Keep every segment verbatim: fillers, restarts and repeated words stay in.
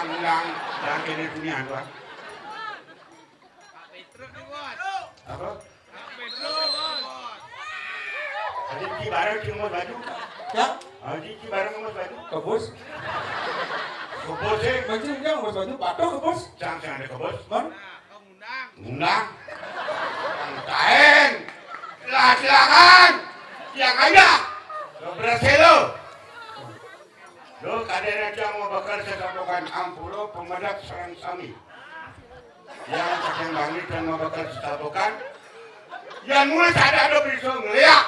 Ulang, ulang kene punya apa? Apa? Adik ci bareng ci ngomong baju. Ya? Adik ci bareng ngomong baju. Kebus. Kebus, eh. Mancing dia ngomong baju, patuh kebus. Cang, cang ada kebus. Mon? Ngundang. Kaen. Silakan. Siang aja. Lo berhasil lo. Lo kadena cang mau bakal sesapokan ampuro pemedak sareng sami. Yang saking bangli dan mau bakal sesapokan. Yang mulai sadar lo bisa ngeliat.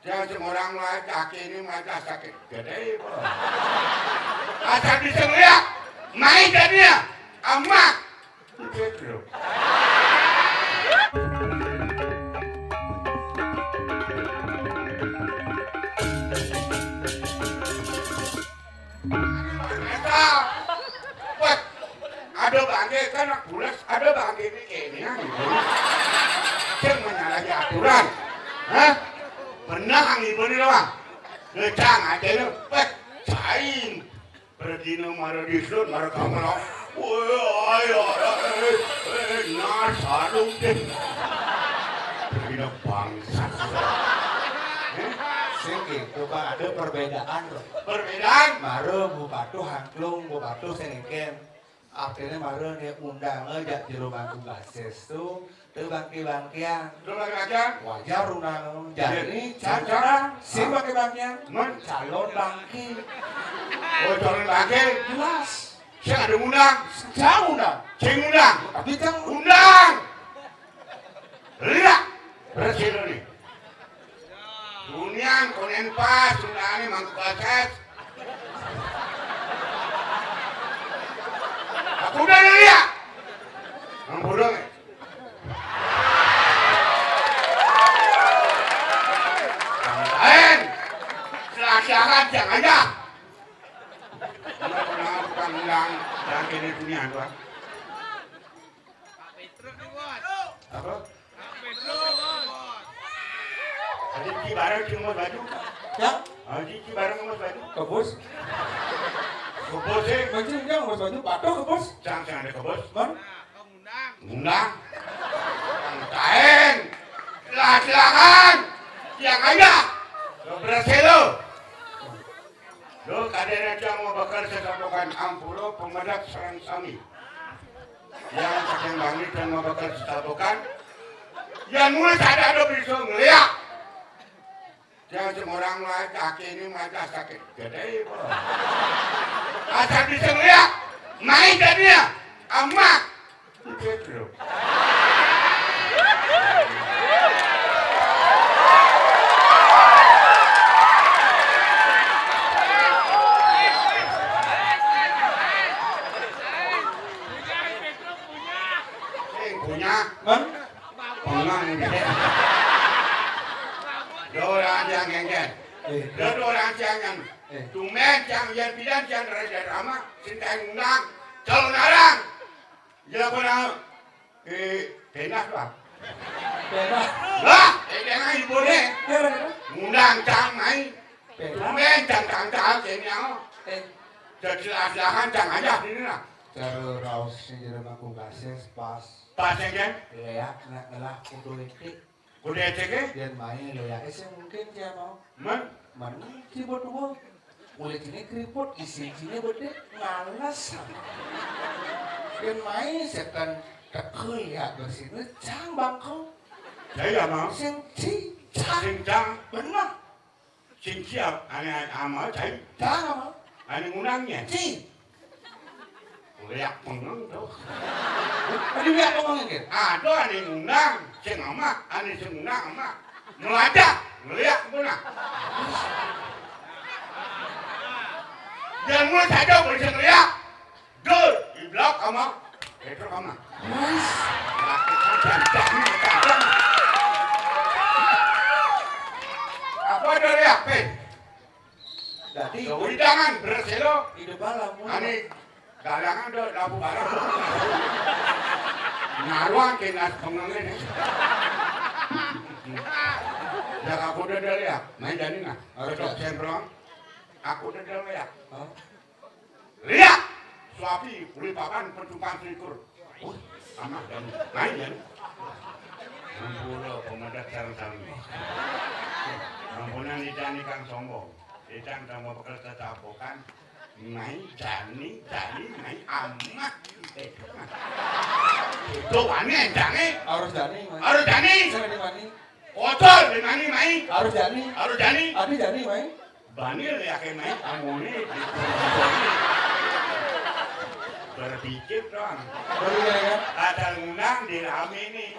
Yang semorang mah kaki ini mah sakit gede, bro. Asal bisa ngeliat, main jadinya. Amat. Gitu. Wah, ada bangke kan nak pulas, ada bangke ini kayaknya gitu. Yang menyalahi aturan. Hah? Pernah ang ibu ini doang. Ngecang aja lu. Wah, cain. Pergi no mara disun, mara kamera. Woi, ayo, eh, eh, eh, nah, sarung deh. Pergi no bangsat. Eh? Sing gitu, Pak, ada perbedaan loh. Perbedaan? Mara Bu Patuh angklung, Bu Patuh sing ngeken. Artinya mara nih undang aja jero mangku basis tuh. Teu bangke-bangkean. Teu bangke-bangkean? Wajar undang. Jadi, jadi, cacang, sing bangke-bangkean. Men? Calon bangke. Oh, calon bangke? Jelas. Sing ada ngundang? Jauh undang. Sing ngundang? Tapi kan undang. Lihat. Berhasil nih. Bunian, konen pas, undangane mangku basis. Aku udah lihat. Mang Bodong, eh. Lain. Silakan, jangan aja. Kenapa, kenapa, Kang Undang? Jangan kene dunia, Bang. Apa? Adik ci bareng ci ngomong baju. Ya? Adik ci bareng ngomong baju. Kebus. Kebus, eh. Mancing dia ngomong baju, patuh kebus. Cang, cang ada kebus. Mon? Ngundang. Kaen. Silakan. Siang aja. Lo berhasil lo. Lo kadena cang mau bakal sesapokan ampuro pemedak sareng sami. Yang saking bangli dan mau bakal sesapokan. Yang mulai sadar lo bisa ngeliat. Yang semorang mah kaki ini mah sakit gede, bro. Asal bisa ngeliat, main jadinya. Amat. Gitu, bro. Sing punya. Bang? Pengang gede. Dua orang yang ngengken. Eh. Dua orang yang ngengken. Eh. Tumben yang yang bidan yang raja drama, cinta ngundang. Calon arang. Ya, pernah. Eh, penah, Bang. Penah. Lah, eh, penah ibu deh. Ya, bener. Ngundang cang main. Penah. Tumben cang cang cang kene. Eh. Jadi silakan cang aja ini lah. Cara raos sing jero mangku basis pas. Pas ya, kan? Iya, nak ngelah kudu itu. Kudu écéké? Yén maé lo ya, eh, sing mungkin sia mau. Men? Mending si buat dua. Kulit ini keriput, isi sini gede, males. Yén maé setan tekel ya bersih, cang bangkong. Saya ya mau. Sing ci, cang. Sing cang. Bener. Sing siap, ane ama cai. Dah, ama. Ane ngundangnya. Ci. Liak pengang tuh. Aduh, liak pengang, gitu. Aduh, ane ngundang, sing ama, ane sing ngundang ama. Melajah, ngeliak punah. Yang mulai saja boleh sing ngeliak. Dul, di blok ama. Itu ama. Mas. Apa ada ya, Pe? Jadi, wewidangan beres lo. Hidup malam. Ani, galangan do, labu barang. Naruhan kenas pengengen. Ya, aku udah lihat. Main jadi nah. Harus semprong. Aku udah lihat. Hah? Lihat. Tapi kulit papan pertumpang selikur. Wih, sama dan main ya. Ampura pemedek sareng sami. Ampunan Ida nih kang sombong. Ida tambah bekel tetabokan. Mai jani, jani, mai amat. Itu wani encange. Harus jani, mai. Harus jani. Saya di mani. Kotor di mani, mai. Harus jani. Harus jani. Adi jani, mai. Bani liake mai amone. Berpikir dong. Berpikir ya. Ada ngundang di rame nih.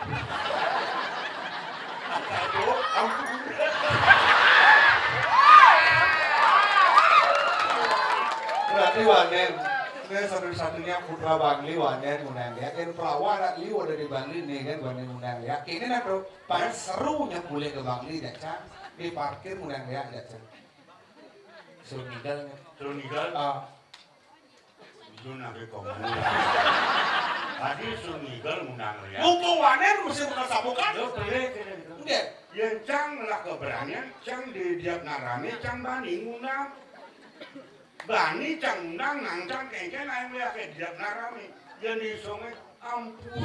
Aduh, ampun. Berarti wanen. Ini satu-satunya putra Bangli wanen ngundang ya. Kan pelawan anak liu ada di Bangli nih kan wanen ngundang ya. Ini nah bro, paling serunya boleh ke Bangli ya Cang. Di parkir ngundang ya ya Cang. Suruh ninggal. Suruh ninggal. Ah. Itu nabi komo. Tadi suruh ninggal ngundang ya. Mumpung wanen mesti bukan sabukan. Yo boleh kira gitu. Enggak. Yen cang lah keberanian, cang di diap narame, cang bani ngundang. Bani cang ngundang nang cang kengken ae meliake diap narame. Yen di songe ampun.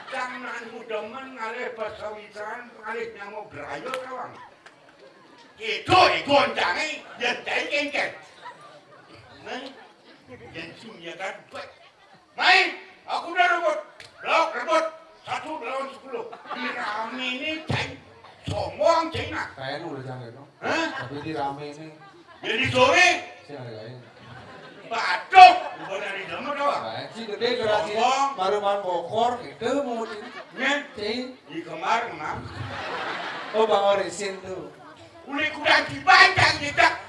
Cang nang mudemen ngalih pasawisan, ngalih nyamuk berayo tawang. Itu iku oncange yen cai kengken. Nah, yen sing ya kan baik. Main, aku udah rebut. Blok rebut. Satu lawan sepuluh. Di rame ini cai sombong cai nah. Kayaknya udah jangan dong. Hah? Tapi di rame ini. Ya di sore. Sih ada lain. Batuk, bukan dari zaman doang. Nah, si gede gerasi baru main bokor gitu mau ini. Nya, cai di kemar kemar. Oh bang Orisin tuh. Uli kudang dibancang jedak.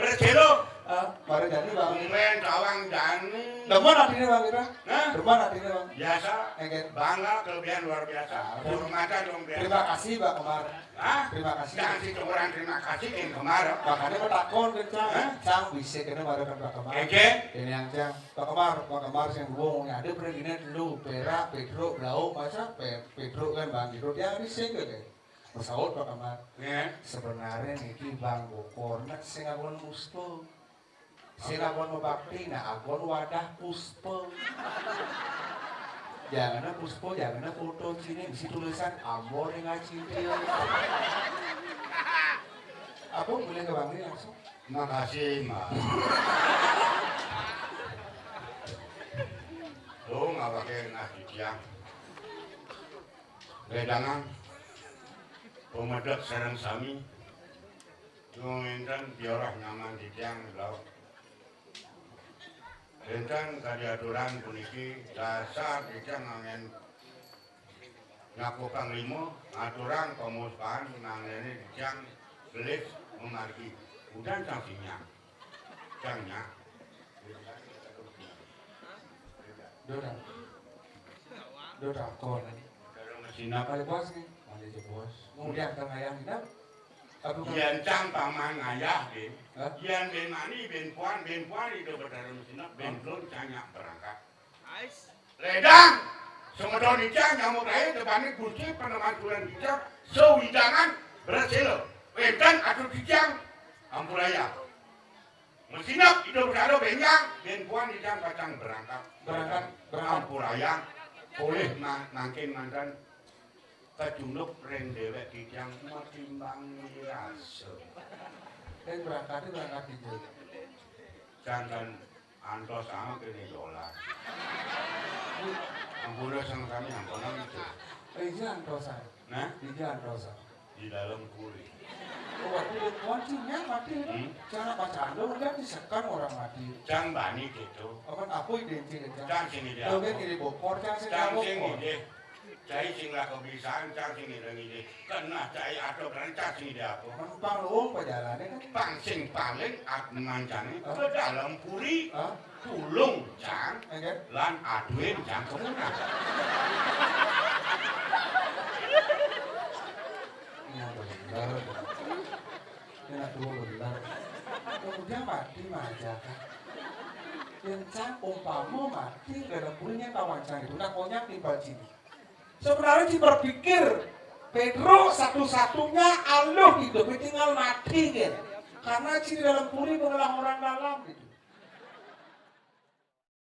Berjelo. Ah, baru jadi bang. Tumben tawang jani. Demen artinya bang kita. Hah? Demen artinya bang. Biasa. Enggak. Bangga kelebihan luar biasa. Hormatan dong biasa. Terima kasih Pak Kemar. Hah? Terima kasih. Jangan sih orang terima kasih yang kemarin. Makanya mau takon ke Cang. Hah? Cang bisa kena baru kan Pak Kemar. Oke. Ini yang Cang. Pak Kemar, Pak Kemar yang ngomong ada pernah gini dulu perak, Pedro, Blau, masa Pe- Pedro kan Bang Pedro dia bisa ke kan. Pesaut Pak Kemar. Ya. Sebenarnya niki Bang Bokor nak sing agon muspo. Sing agon mebakti nak agon wadah puspo. Jangan puspo, jangan foto sini mesti tulisan amor yang ngaji dia. Apa boleh ke Bang ini langsung? Makasih, Mbak. Lo nggak pakai nasi siang. Wedangan, pemedek sareng sami, nuwun wénten piorah nyaman titiang, Blau. Wénten kadi aturan puniki, dasar titiang anggén nyaku panglima, ngaturang pamuspahan nanggené titiang gelis mamargi. Udan sang sinyang. Cang nya. Dora. Dora kon. Dora masina. Kali bos nih. Mandi je bos. Kemudian tengah yang hidup. Aku kan. Yén cang paman ngayah, Bin. Hah? Yén bin mani, bin puan, bin puan itu berdarah masina, bin belum cang nya berangkat. Ais. Ledang, semeton icang nyamuk lain tebani kunci peneman bulan hijab, sewidangan berhasil. Wénten atuh titiang, ampuraya. Mesinap hidup karo benjang, ben puan icang pacang berangkat. Berangkat, berangkat. Ampuraya, polih ma- mangkin manten kecunduk ring déwék titiang matimbang wirasa. Ring berangkat berangkat itu. Jangan Antos sama kene dolar. Ampura sang sami ampunang itu. Eh, iya antosan. Nah? Iya antosan. Di dalam puri. Oh, waktu dia kuat sih, ya, mati. Hmm? Cara pacaran lu udah disekan orang mati. Cang bani gitu. Apa, apa identik, Cang? Cang sini dia. Lu kan kiri bokor, Cang sini. Cang sini bokor. Dia. Cai sing lako bisan, cang sing ngidang-ngidih. Keneh cai ato berencah sing ngidih apa? Pang luung pajalane kan? Pang sing paling at mancane ke dalam puri. Hah? Tulung cang. Enggak. Lan aduin cang kemunah. Iya bener. Enak dua bener. Kemudian mati mah aja kan. Yang cang umpama mati dalam purinya kawan cang itu. Nah, konyang timbal sini. Sebenarnya si berpikir Pedro satu-satunya aluh hidup tinggal mati kan. Karena di dalam puri mengelah orang dalam gitu.